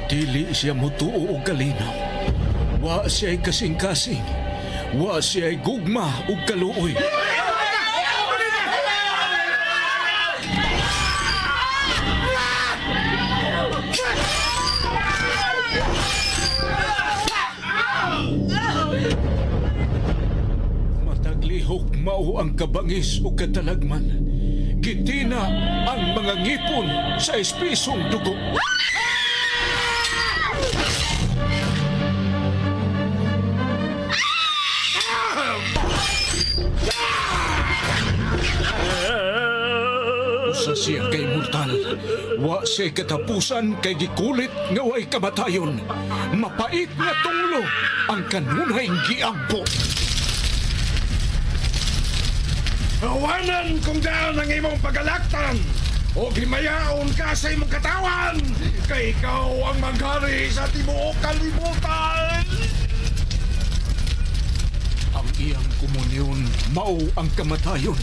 Dili siya mutuo og kalinaw. Wa siya'y kasing-kasing. Wa siya'y gugma ug kaluoy. Mataglihok mao ang kabangis ug katalagman. Gitina ang mga ngipon sa espisong dugo. Usa siya kay mortal. Wa siya katapusan kay gikulit nga way kamatayon. Mapait nga tunglo ang kanunay giampo. Awanan kung daan ang imong pagalaktan o himayaon ka sa imong katawan kay ikaw ang maghari sa tibuok kalibutan. Ang iyang komunyon mao ang kamatayon.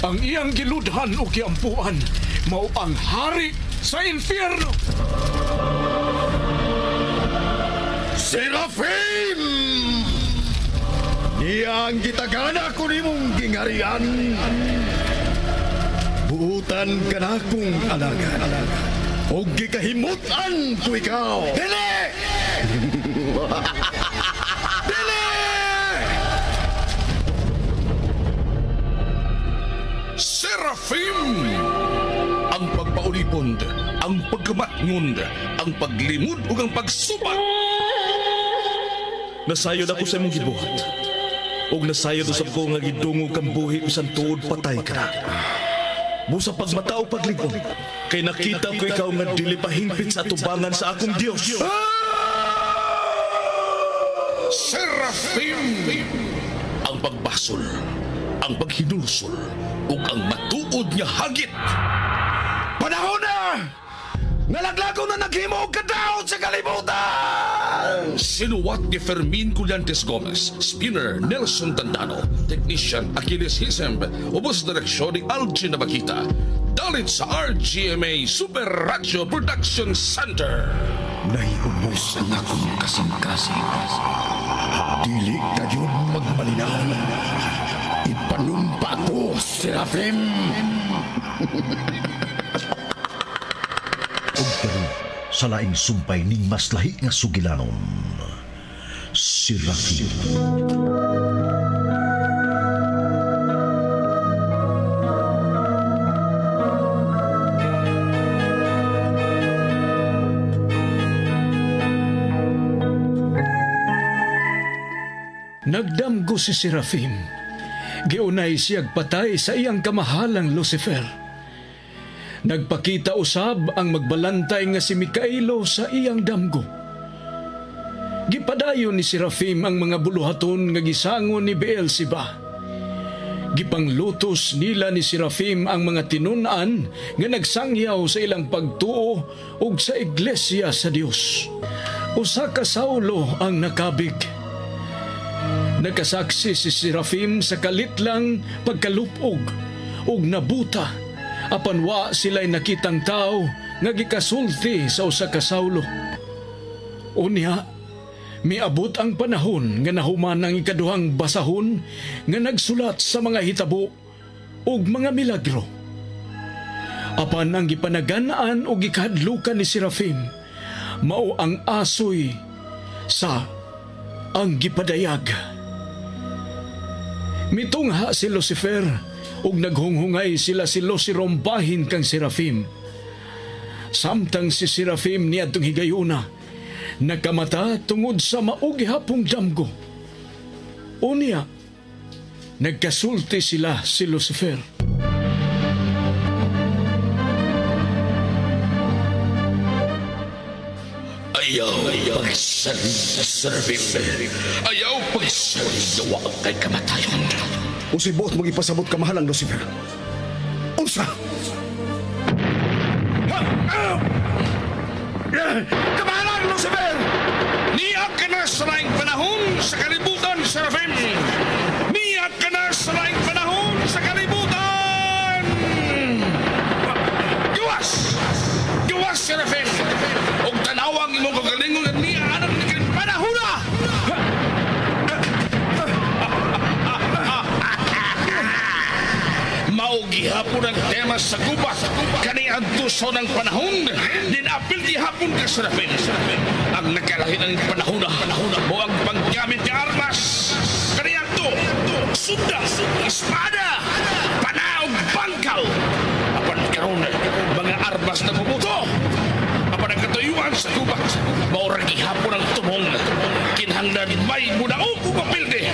Ang iyang giludhan o giampuan mao ang hari sa impyerno. Serafim! Niya ang gitagana ko nimong gingarian. Buutan ka na kong alagad. O gikahimutan ko ikaw. Dili! Dili! Serafim! Ang pagpaulipon, ang pagkamatngon, ang paglimod ug ang pagsubat. Nasayod ako sa imong gibuhat. Ug nasayod usab ko nga gidungog kang buhi bisan tuod patay ka na. Busa pagmata o paglig-on, kay nakita ko ikaw nga dili pa hingpit sa atubangan sa akong Dios. Serafim! Ang pagbasol, ang paghinulsol, ug ang matuod nga hagit. Panahon na! Nalaglago na naghimo og kadaot sa kalibutan! Sinuwat ni Fermin Collantes Gomez, Spinner Nelson Tandano, Technician Achilles Hisemb, ubos direksyon ni Algin Nabakita. Dalit sa RGMA Super Radio Production Center. Naiubos ang akong kasing-kasing. Dili kayon magmalinaw. Ipanumpa ko, Serafim! Ug karon sa laing sumpay ning mas lahi nga sugilanon, Serafim. Nagdamgo si Serafim. Giunay siyag patay sa iyang kamahalang Lucifer. Nagpakita usab ang magbalantay nga si Mikaelo sa iyang damgo. Gipadayon ni Serafim ang mga buluhaton nga gisangon ni Beelzeba. Gipanglutos nila ni Serafim ang mga tinun-an nga nagsangyaw sa ilang pagtuo ug sa iglesia sa Dios. Usa ka Saulo ang nakabig. Nakasaksi si Serafim sa kalitlang pagkalupog ug nabuta apan wa sila'y nakitang tao nga gikasulti sa usa ka Saulo. Unya, miabot ang panahon nga nahuman ang ikaduhang basahon nga nagsulat sa mga hitabo ug mga milagro. Apan ang gipanaganaan ug gikahadlukan ni Serafim mao ang asoy sa ang gipadayag. Mitungha si Lucifer ug naghunghungay sila si Lucirombahin kang Serafim. Samtang si Serafim niadtong higayuna, nakamata tungod sa maugihapong damgo. Unya, nagkasulti sila si Lucifer. Ayaw pagsalig, Serafim. Ayaw pagsalig na wa kay kamatayon. Unsay buot mong ipasabot kamahalang Lucifer? Unsa? Kamahalang Lucifer! Niya ka na sa laing panahon sa kalibutan, Serafim! Niya ka na sa laing panahon sa kalibutan! Gawas! Gawas, Serafim! Og tanawa ang imong kagalingon nga niya anak ni kini panahuna. Mao gihapon ang tema sa gubat kaniadto sa unang panahon dinapil gihapon ka Serafin. Ang nakalahi ng panahona mo ang panggamit nga armas kaniadto sunda, espada, panaog, bangkaw. Apan karon mga armas na pumuto. Apan ang katuyuan sa gubat mao ra gihapon ang tumong. Kinahanglan may mudaog ug mapildi.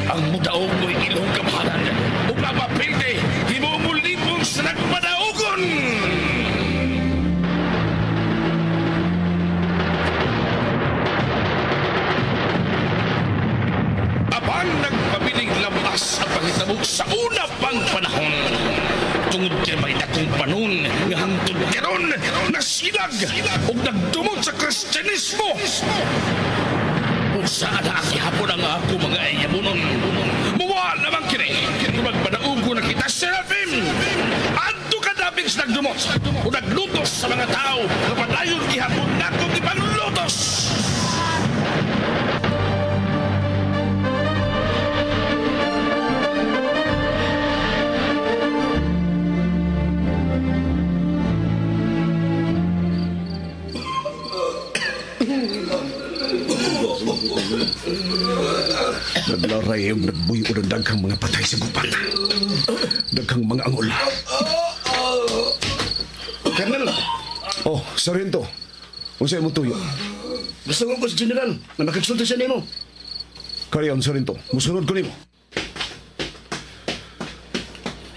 Ang mudaog mo'y ilong kamahalan ug ang mapildi himo mo lipon sa nagpadaugon. Apan nagpabiling labas ang panghitabo sa una pang panahon. Tungod kay may dakong panon nga hangtod karon nasilag ug nagdumot sa Kristyanismo. Unsa ana ang gihapon ang ako mga ayamunon? Muwa lamang kini kung magpadaugo na kita, Serafim. Adto ka dapit sa nagdumot o naglutos sa mga tao nga padayon gihapon nakong ipanglutos. Naglaray ang nagbuyo ng daghang mga patay sa gubat. Daghang mga angol. Colonel! Oh, Sargento. Unsa imong tuyo? Gusto ko sa General na makigsulti siya nimo. Carry on, Sargento. Musunod ko nimo.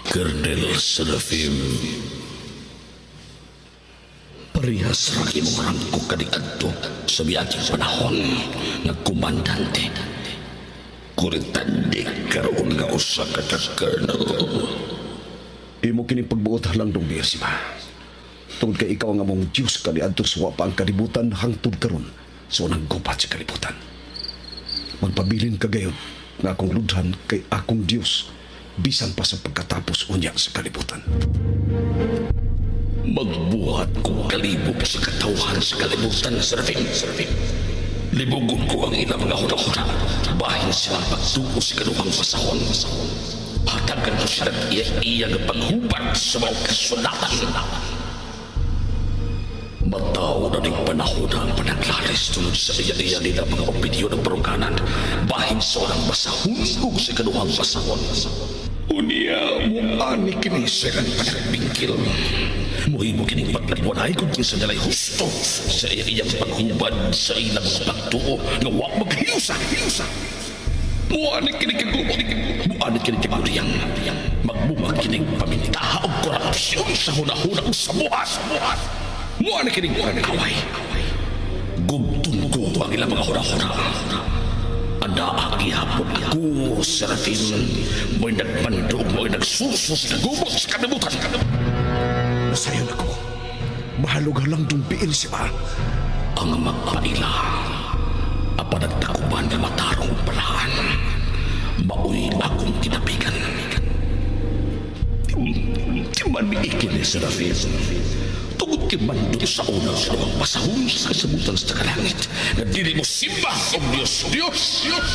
Colonel Serafim, parehas ra imong rangko kaniadto sa miaging panahon nga komandante. Kuritandi karon nga usa ka colonel. Imo kini pagbuot lang dong Bersima. Tungod kay ikaw ang among Dios kaniadto sa wa pa ang kalibutan hangtod karon sa unang gubat sa kalibutan. Magpabilin ka gayon nga akong ludhan kay akong Dios bisan pa sa pagkatapos unya sa kalibutan. Magbuhat ko kalibog sa katawhan sa kalibutan, Serafim. Libugon ko ang ilang mga huna-huna. Bahin silang pagtuo sa kanuhang pasahon. Hatagan ko silang iya-iya nga paghubad sa mga kasulatan. Mataw na ning panahon ang panaglalis tungod sa iya-iya nila mga opinyon ng barungkanan. Bahin sa unang basahon ug sa kanuhang pasahon. Unya, muani kini silang panagbingkil. Muhimo kining paglabuanay kung kinsa nila'y husto sa iyang paghubad sa ilang mga pagtuo nga wa maghiusa. Muani kini kagubot, muani kini kaguriyang. Magbunga kining pamintaha og korupsyon sa hunahuna ug sa buhat. Muani kining pag-away. Gubtun ko ang ilang mga hunahuna. Anaa gihapon ako, Serafin, mo'y nagpandog, mo'y nagsuso sa gubot sa kalibutan. Masayon ako. Mahalog halang dumpiin si Ma. Ang magpaila, apan nagtakuban na matarong paraan, maoy akong kinabigan. Di man miikin ni Serafin. Tungod kay mandot sa unang sa duhang pasahon sa kasabutan sa tagalangit na dili mo simba og Dios, Dios, Dios.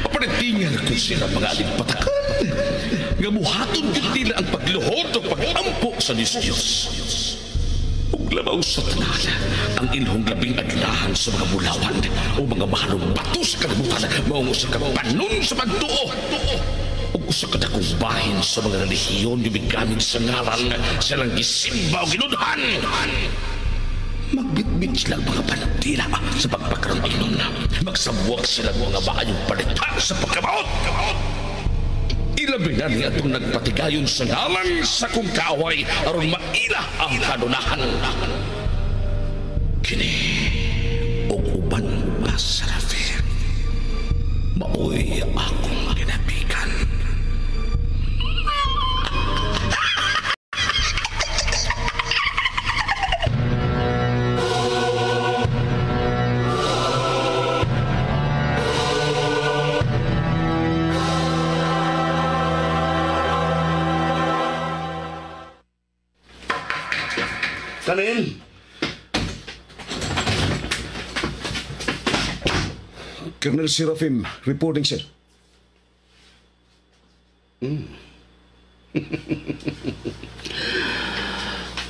Apanitingan ko sila mga aligpatakan nga muhaton gyud nila ang pagluhod o pag-ampo sa Dios, Dios. Ug labaw sa tanan ang ilhong labing aglahan sa mga bulawan o mga mahalong bato sa kalibutan mao ang usa ka panon sa pagtuo. Ug usa ka dakong bahin sa mga relihiyon gigamit sa ngalan silang gisimba o ginudhan. Magbitbit silang mga bandila sa pagpakaroon. Magsabwag silang mga maayong palita sa pagkamaot. Ilabi na niya itong nagpatigayon sa ngalan sa kong kaaway aron maila ang kanunahan. Kini og uban pa, Serafin, maoy akong ginabigan. Come in. Colonel Serafim, reporting, sir.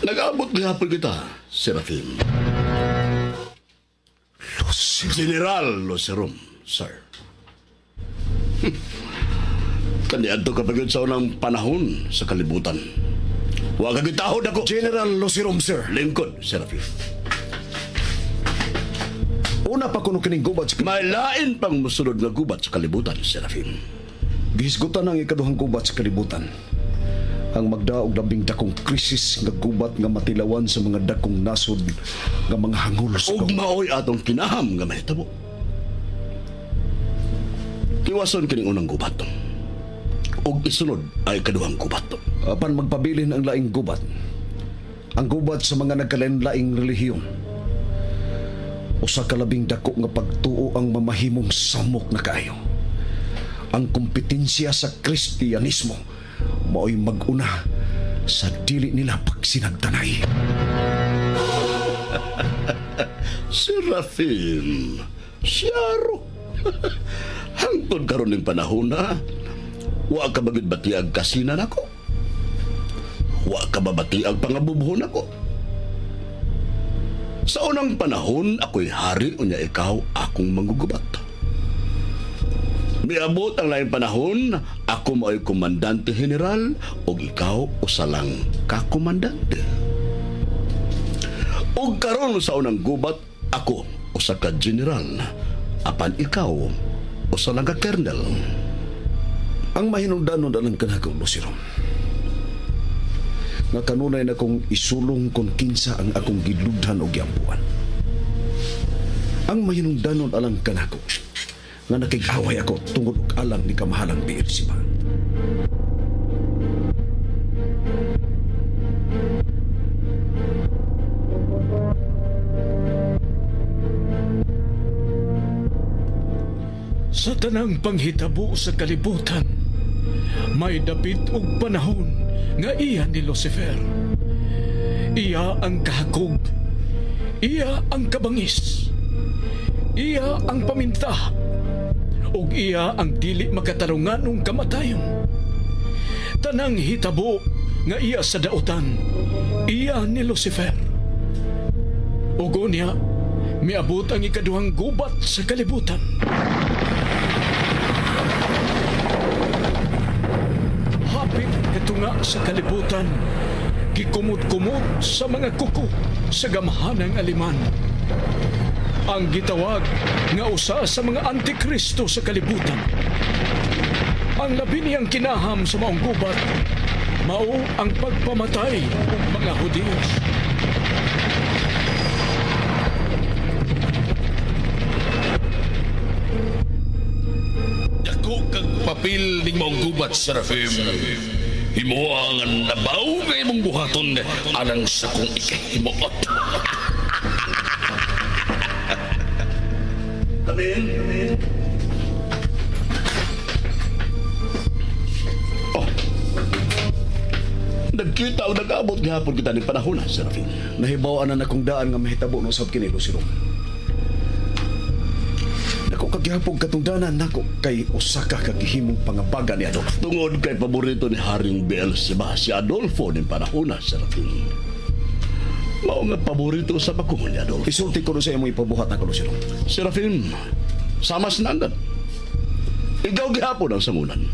Nag-abot gihapon kita, Serafim. General Lucerum, sir. Kaniadto ka pa gyud sa unang panahon sa kalibutan. Wa ka gitahod ako. General Lucerum, sir. Lingkod, Serafim. Una pa kuno kining gubat sa May lain pang musunod nga gubat sa kalibutan, Serafim. Gihisgutan ang ikaduhang gubat sa kalibutan. Ang magdaog labing dakong krisis nga gubat nga matilawan sa mga dakong nasod nga mga hangol sa Ug maoy atong kinaham nga mahitabo. Iwason kining unang gubat. Ug isunod ay kaduhang gubat. Apan magpabilin ang laing gubat. Ang gubat sa mga nagkalain-laing relihiyon. Usa ka labing dako nga pagtuo ang mamahimong samok na kaayo. Ang kompetensya sa Kristiyanismo mao'y mag-una sa dili nila pagsinagtanay. Serafim, siyaro. Hangtod karon ning panahon na, wa ka ba gyud batiag kasinan ako? Wa ka ba batiag pangabubuhon ako? Sa unang panahon, ako'y hari, unya ikaw akong manggugubat. Miabot ang laing panahon, ako mao'y komandante general ug ikaw usa lang kakomandante. Ug karon sa unang gubat, ako usa ka general, apan ikaw usa lang ka colonel. Ang mahinungdanon alang kanako, Lucerum, nga kanunay na kong isulong kung kinsa ang akong giludhan o giampuan. Ang mahinungdanon alang kanako, nga nakig-away ako tungod og alang ni kamahalang Beelzebub. Sa tanang panghitabo sa kalibutan, may dapit og panahon nga iya ni Lucifer. Iya ang kahakog, iya ang kabangis, iya ang paminta, ug iya ang dili makatarunganong kamatayon. Tanang hitabo nga iya sa daotan, iya ni Lucifer. Ug unya, miabot ang ikaduhang gubat sa kalibutan. Hapit katunga sa kalibutan, gikumot-kumot sa mga kuko sa gamhanang Aliman. Ang gitawag nga usa sa mga antikristo sa kalibutan. Ang labi niyang kinaham sa maong gubat, mao ang pagpamatay og mga Hudiyos. Dako kag papel ning maong gubat, Serafim. Himoa nga labaw nga imong buhaton alang sa kong ikahimuot. Come in. Oh. Nagkita o nag-abot gihapon kita ning panahon, Serafim. Nahibaw-an na akong daan nga mahitabo no usab kini, Lucerum. Nako kagihapon katungdanan nako kay usa ka kagihimong pangabaga ni Adolfo. Tungod kay paborito ni Haring Beelzebub si Adolfo ning panahon, Serafim. Mao nga paborito sa ako ni Adolfo. Isulti ko sa imong ipabuhat nako, Lucerum. Serafim, sama sinanggan. Ikaw gihapon ang sangunan.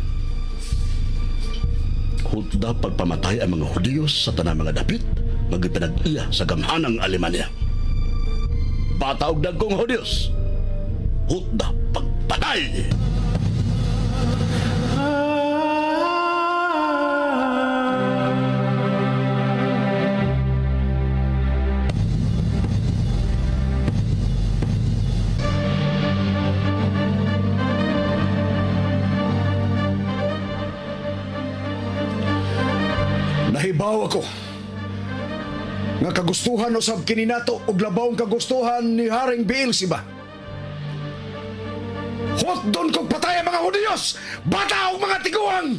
Hutda pagpamatay ang mga Hudiyos sa tanang mga dapit, magipinag-iya sa gamhanang Alemania. Bata og dagkong Hudiyos, hutda pagpatay! Nahibaw ako nga kagustuhan usab kini nato og labawng kagustuhan ni Haring Beelzebub. Hotdon kog patay ang mga Hudiyos, bata og mga tiguang.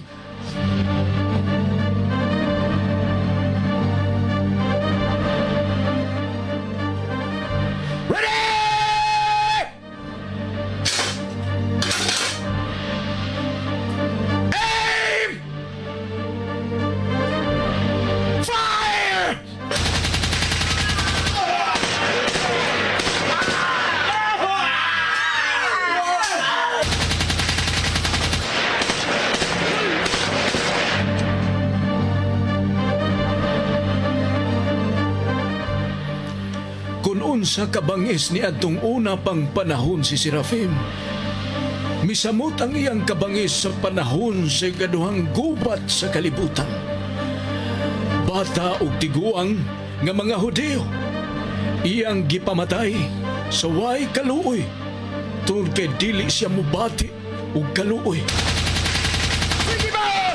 unsa kabangis ni adtong una pang panahon si Serafim. Misamot ang iyang kabangis sa panahon sa ikaduhang gubat sa kalibutan. Bata ug tiguang nga mga Hudeo, iyang gipamatay sa way kaluoy, tungod kay dili siya mubati ug kaluoy. Sige ba!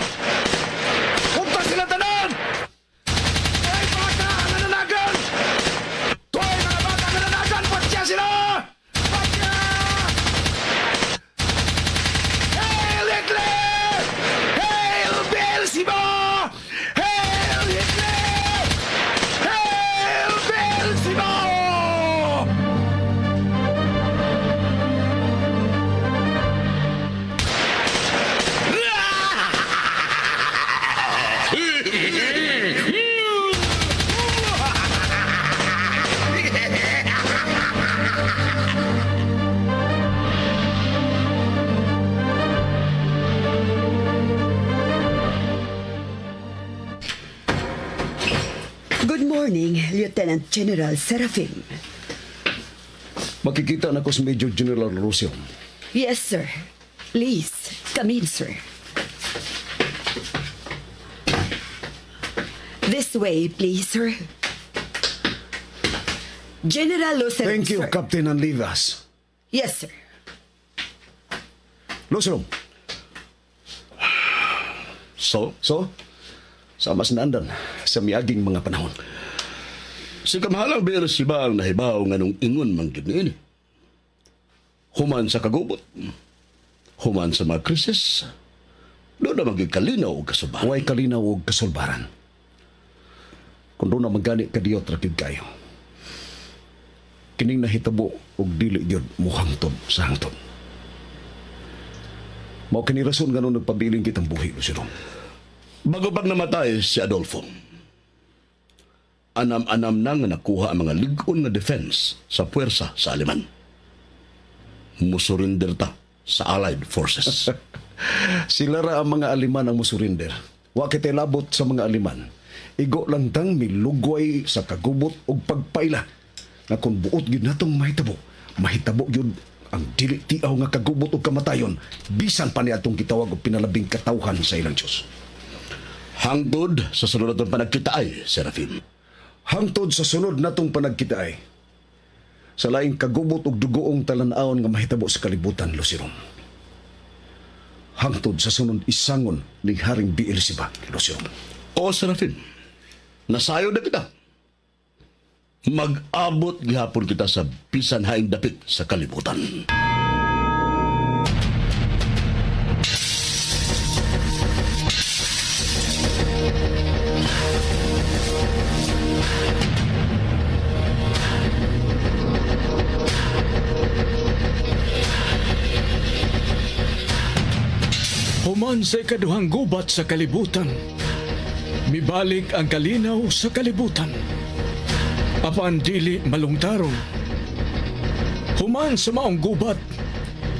Punta sila tanan! Ay, bata nga nanagan! Tuway mga bata nga nanagan! Patya sila! Patya! Hail Hitler! Hail Beelzebub! Hail Hitler! Hail Beelzebub! Good morning, Lieutenant General Serafim. Makikita na ko si Major General Rocio. Yes, sir. Please, come in, sir. This way, please, sir. General Lucero, Thank you, sir. Captain Anlivas. Yes, sir. Lucero. So? So? Sa mas naandan, sa miaging mga panahon. Si kamahalang Beelzebub ang nahibaw nga nung ingon man gyud niini. Human sa kagubot, human sa mga krisis, doon na magyud kalinaw og kasubaran. Way kalinaw og kasulbaran. Kung doon na magani kadiyot ra gyud kayo. Kining nahitabo og dili gyud muhangtod sa hangtod. Mao kini rason nganong nagpabiling kitang buhi, Lucero. Bago pag namatay si Adolfo, anam-anam na nga nakuha ang mga lig-on nga defense sa puwersa sa Aleman. Musurrender ta sa Allied Forces. Sila ra ang mga Aleman ang musurrender. Wa kitay labot sa mga Aleman. Igo lang tang milugway sa kagubot og pagpaila. Na kung buot gyud natong mahitabo, mahitabo gyud ang dili tiaw nga kagubot og kamatayon bisan pa niadtong gitawag og pinalabing katawhan sa ilang Dios. Hangtod sa sunod natong panagkitaay, Serafim. Hangtod sa sunod natong panagkitaay. Sa laing kagubot og dugoong talan-awon nga mahitabo sa kalibutan, Lucero. Hangtod sa sunod isangon ni Haring Beelzebub, Lucero. O, Serafim, nasayo na kita. Mag-abot gihapon kita sa bisan haing dapit sa kalibutan. Human sa ikaduhang gubat sa kalibutan, mibalik ang kalinaw sa kalibutan. Apan dili malungtaron. Human sa maong gubat,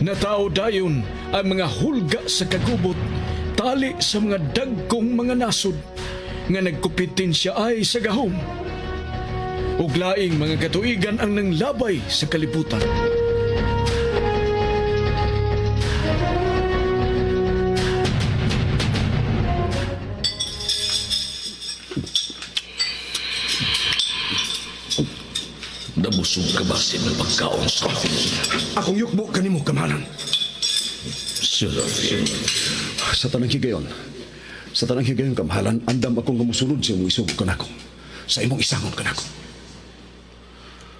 natao dayon ang mga hulga sa kagubot, tali sa mga dagkong mga nasod, nga nagkupitin siya ay sa gahom. Ug laing mga katuigan ang nanglabay sa kalibutan. Nabusog ka ba sa imong pagkaon, Serafin? Akong yukbo kanimo, kamahalan. Serafin. Sa tanang higayon, kamahalan, andam akong musunod sa imong isugo kanako. Sa imong isangon kanako.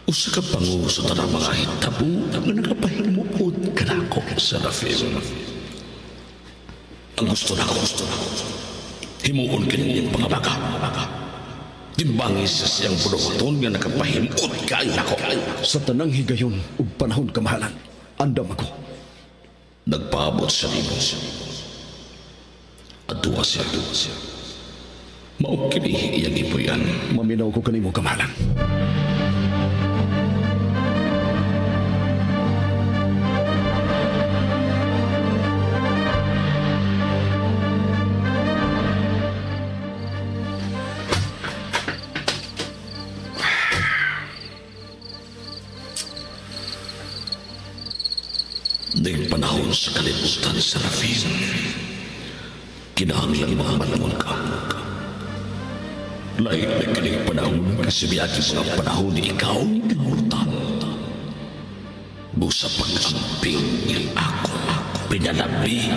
Usa ka pangu sa tanang mga hitabo nga nakapahimuot kanako, Serafin. Ang gusto nako, himuon kini niyang pangabaka. Timbangis sa siyang bunuhaton nga nakapahimuot kayo nako. Sa tanang higayon ug panahon, kamahalan, andam ako. Nagpaabot siya nimo. Aduwa siya. Mao kini iyang ipuyan. Maminaw ko kanimo, kamahalan. Ning panahon sa kalibutan, Serafin, kinahanglan magmatngon ka. Lahi na kining panahon kasi miagi mga panahon ni ikaw immortal. Busa pag-amping ako, pinalabi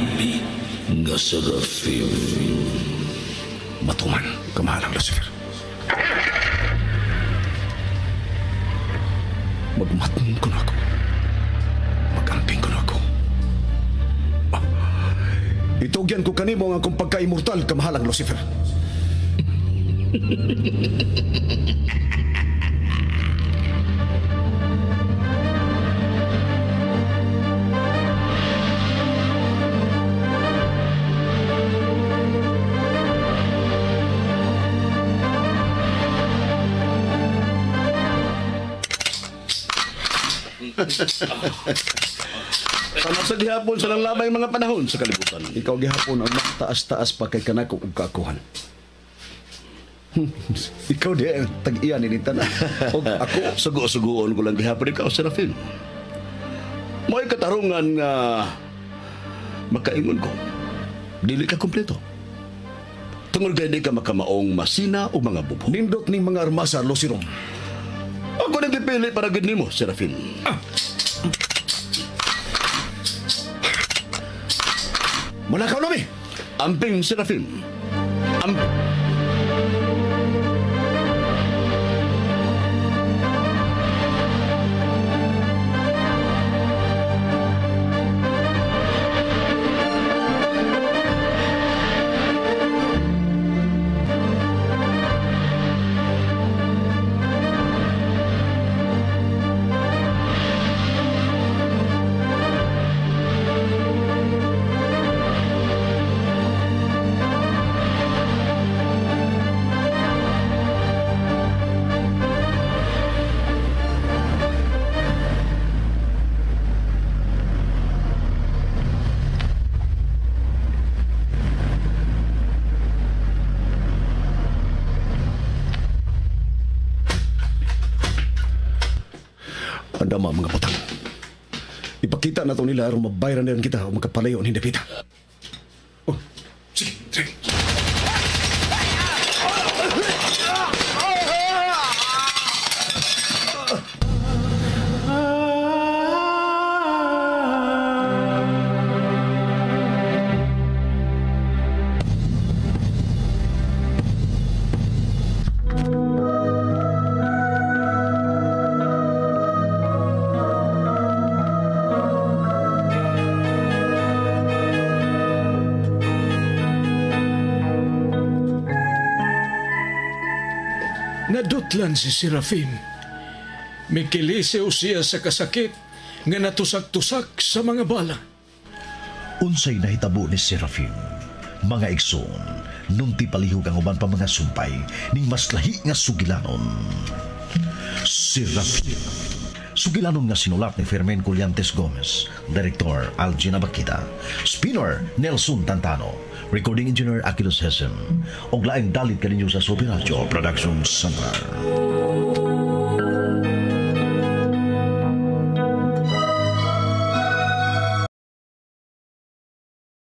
nga Serafin. Matuman, kamahalang Lucifer. Magmatngon ko na ako. Mag-amping ko na ako. Itugyan ko kanimo ang akong pagka-immortal, kamahalang Lucifer. Sama sa gihapon sa lang lamay mga panahon sa kalibutan. Ikaw gihapon ang taas-taas pa kay kanako og kaakuhan. Ikaw di ang tag-iya ni tanan. Og ako sugo-sugoon ko lang gihapon ikaw, Serafin. Mo'y katarungan nga makaingon ko. Dili ka kompleto. Tungod kay di ka makamaong masina o mga bubo. Nindot ning mga armasa, Luciron. Ako nang gipili para gid nimo, Serafin. Manakaw nami. Amping, Serafin. Andama mga butang. Ipakita na to nila aron mabayran nila kita o makapalayo ni Dapita. Oh, sige, sige. Nadutlan si Serafin. Mikilisew siya sa kasakit nga natusak-tusak sa mga bala. Unsay nahitabo ni Serafin? Mga igsoon, nunti palihog ang uban pa mga sumpay ning mas lahi nga sugilanon. Serafin. Sugilanon nga sinulat ni Fermin Collantes Gomez, Director Algina Bakita, Spinner Nelson Tantano, Recording Engineer Aquilos Hesem, og laing dalit kaninyo sa Super Radio Production Center.